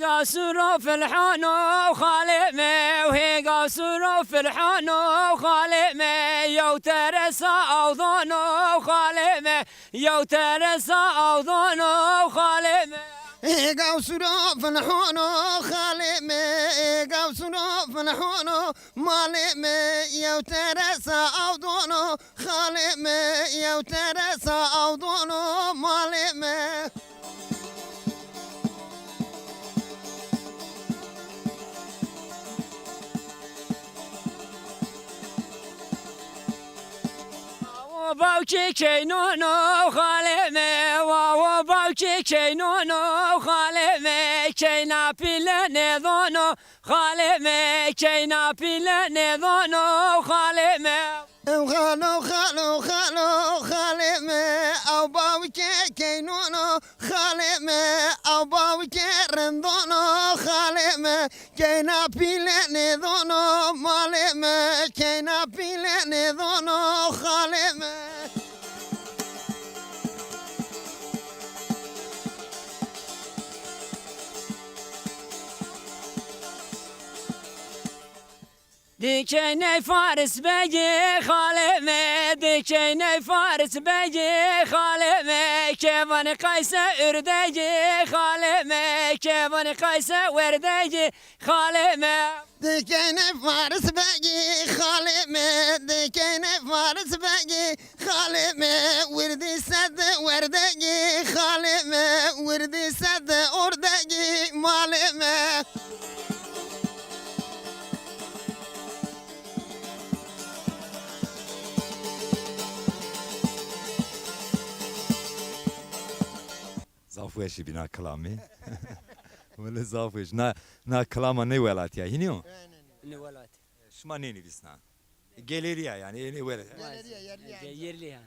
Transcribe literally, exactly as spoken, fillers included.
Hêga suro filhano xalê me, hêga suro filhano xalê me, yew teresa awdano xalê me, yew teresa awdano xalê me. Hêga suro filhano xalê me, hêga suro filhano malê me, yew teresa awdano xalê me, yew teresa awdano malê me. Awo bawkê keynono xalê me, wawo bawkê keynono xalê me, keyna pîle nêdono xalê me, keyna pîle nêdono xalê me. Ew xalo, xalo, xalo, xalê me, ew bawkê keynono xalê me, ew bawkê rindono xalê me, keyna pîle nêdono malê me, keyna pîle nêdono xalê me. Dikeyney Faris Begî xalê me, dikeyney Faris Begî xalê me, kevanê Qayse Urdegî xalê me, kevanê Qayse Werdegî xalê me. Dikeyney Faris Begî xalê me, dikeyney Faris Begî xalê me, wirdî sed Werdegî xalê me, wirdî sed Ordegî malê me. Zaf weş bî na kilamê. Wele zaf weş. Na, na kilama ne welatiya, hînî yo? Ne welat. Şima nênivîsna? Geleriya yani, ê, ê, wele. Geleriya yerli yani. Ge-, yerli ha.